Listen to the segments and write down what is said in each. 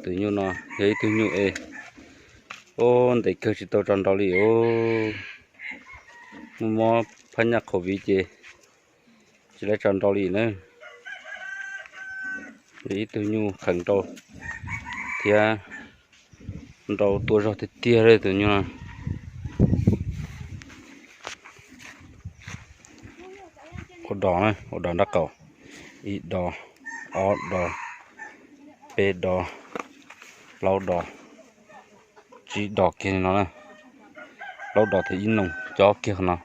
Tus nyuj no yog ib tug nyuj es, ub, ntev kawg tsis tau tso nrau li os. Muaj mob phab nyaj COVID ces tsis tau tso nrau li na. Yog ib tug nyuj kheev nrau thiab nrau tua zog tiag tiag li tus nyuj no. Ua dos, ua dos nraub qaum, ib dos, ob dos, peb dos, plaub dos, tsib dos kiag li no na. Plaub dos thiab ib noog cob kiag qhov no.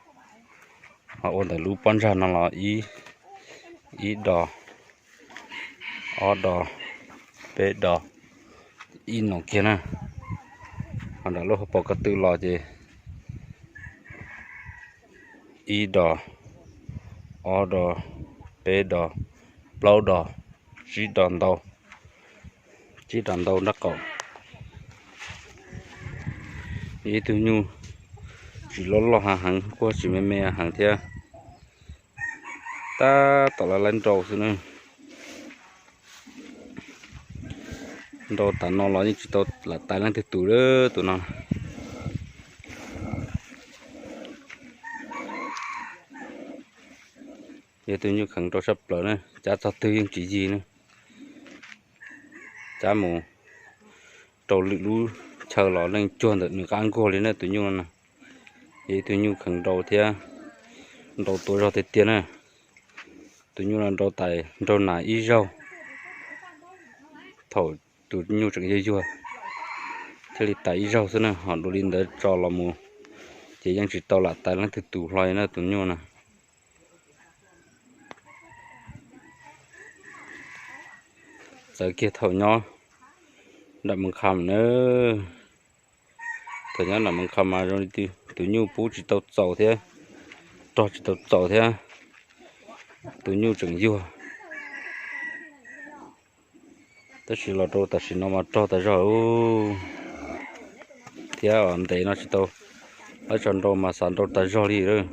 Ho ua ntawm lub pob ntsag no los ib, ib dos, ob dos, peb dos, ib noog kiag na. Ho nram lub hauv paus ko tw los ces ib dos, ob dos, peb dos, plaub dos, tsib dos ntau, tsib dos ntau nraub qaum. Yog ib tug nyuj tsis loj loj heev heev, kuj tsis me me heev thiab. Tab tom lawv laib nrau xwb na. Nrau tas no los yeej tsis tau lam tais leej twg tus li tus no. Yog tus nyuj kheev nrau tshaj plaws na, cab txog twg yeej tsis yig na. Cab mus rau lwm lub chaw los leej cuag ntawm nws qab nkuaj li na tus nyuj no na. Yog ib tug nyuj kheev nrau thiab nrau tua zog tiag tiag na. Tus nyuj no nrau tais nrau nas ib zaug, thaum tus nyuj tseem yuag yuag thiaj li tais ib zaug xwb na, ho dua li ntawd tso los mus ces yeej tsis tau lam tais leej twg tus hlo li na tus nyuj na. Txawv kiag thaum nyob nram Moos Kham na. Thaum nyob nram Moos Kham mas zoo li tus nyuj pub tsis tau txaus thiab, rog tsis tau txaus thiab, tus nyuj tseem yuag. Tab sis los rau tam sim no mas rog tas zog thiab, ntev no tsis tau, lawv tso nrau mas xav nrau tas zog li lawm.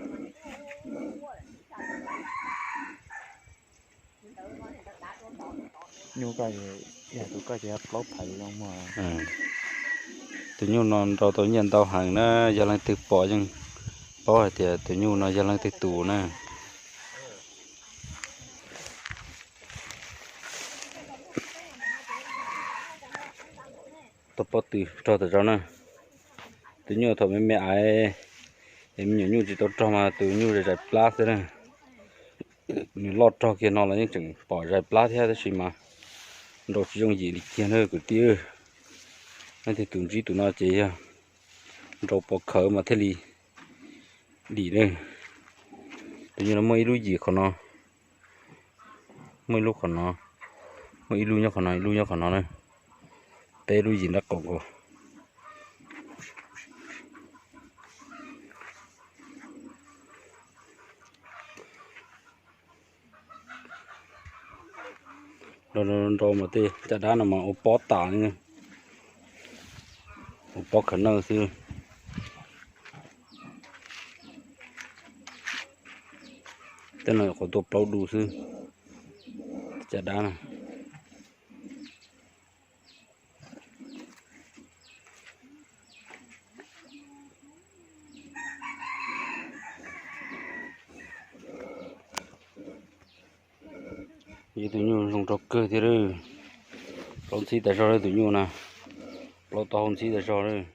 Tus nyuj no nrau tau nyiaj ntau heev na, yog leej twg pom yeej paub hais tias tus nyuj no yog leej twg tus na. Tau pob tw rog tas zog na. Tus nyuj thaum me me aiv es me nyuam nyuj tsis tau rog mas tus nyuj zais zais plab xwb na. Nws loj rog kiag no los yeej tseem pom zais plab thiab tab sis mas nrau tsis yooj yim li kiag na kwv tij. Leej twg tus ntsib tus no ces yog nrau pov khawv mas thiaj li dim na. Tus nyuj no muaj ib lub yim qhov no, muaj ib lub qhov no, muaj ib lub nyob qhov no, ib lub nyob qhov no na. Peb lub yim nraub qaum nkaus. Nrau mas tej caj dab no mas ua pob tas li, ua pob khawv nawj xwb. Tej no nyuam qhuav tuaj plaub du xwb, caj dab na. Yog tus nyuj zoo nraug kawg thiab lawm. Plaub ntxhib tas zog lawm tus nyuj na, plaub taub hau ntxhib tas zog lawm.